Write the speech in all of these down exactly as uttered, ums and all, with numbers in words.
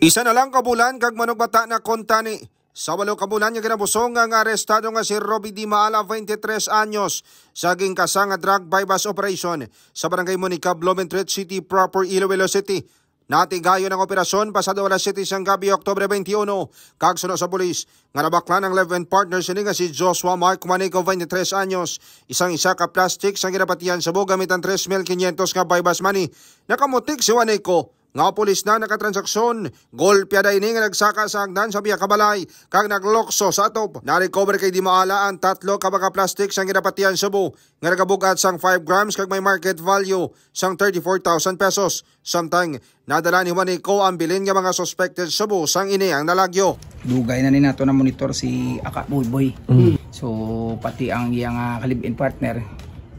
Isa na lang ka bulan kag manugbata na kuntani sa walo ka bulan nga ginabusong nga, nga arestado nga si Roby Dimaala, twenty-three anyos, sa ginkasa nga drug buy-bust operation sa Barangay Monica, Blumentritt City proper, Iloilo City. Natigayon ang operasyon pasado alas siyete sang gabi, Oktubre twenty-one, kag suno sa pulis nga nabaklan ang live-in partner sini nga si Joshua Mark Juanico, twenty-three anyos, isang isa ka plastic sang ginapatihan sa buo gamit ang tres mil quinientos nga buy-bust money. Nakamutik si Juanico nga pulis na nakatransaksyon. Golpe ada ini nga nagsaka sa hagdan sa pihak ka balay kag naglukso sa atop. Na-recover kay Dimaala ang tatlo ka mga plastic sang ginapatihan subo nga nagabugat sang five grams kag may market value sang thirty-four thousand pesos. Samtang nadala ni Juanico ang bilin nga mga suspected subo sang ini ang nalagyo. Dugay na ni nato na monitor si Aka Boyboy. So, pati ang iyang, ah, ka-live-in partner,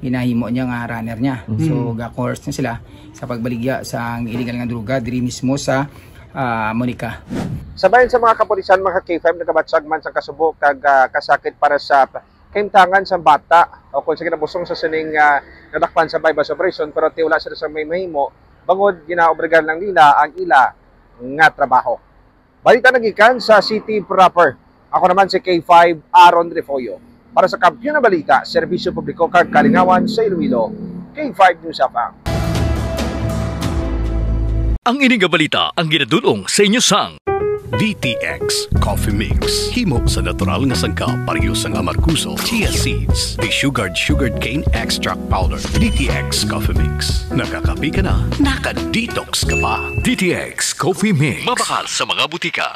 ginahimo niya nga runner niya. So, ga-coerce na sila sa pagbaligya sa illegal nga droga diri mismo sa, ah, Monica. Sa bahin sa mga kapulisan, mga K five, nagabatyag man sang kasubo kag, ah, kasakit para sa kahimtangan sang bata o kung sa ginabusong sa sining, ah, nadakpan sa buy-bust operation, pero ti wala sila sa may mahimo bangod ginaobligar lang nila ang ila nga trabaho. Balita nagikan sa city proper. Ako naman si K five Aaron Refollo. Para sa Kampiyon nga Balita, Serbisyo Publiko kag Kalingawan sa Iloilo, K five News F M. Ang ini nga balita ang ginadul-ong sa inyo sang D T X Coffee Mix. Himo sa natural nga sangkap, pareho sang amargoso, chia seeds, desugared sugarcane extract powder. D T X Coffee Mix. Nakakape ka na, naka-detox ka pa. D T X Coffee Mix. Mabakal sa mga butika.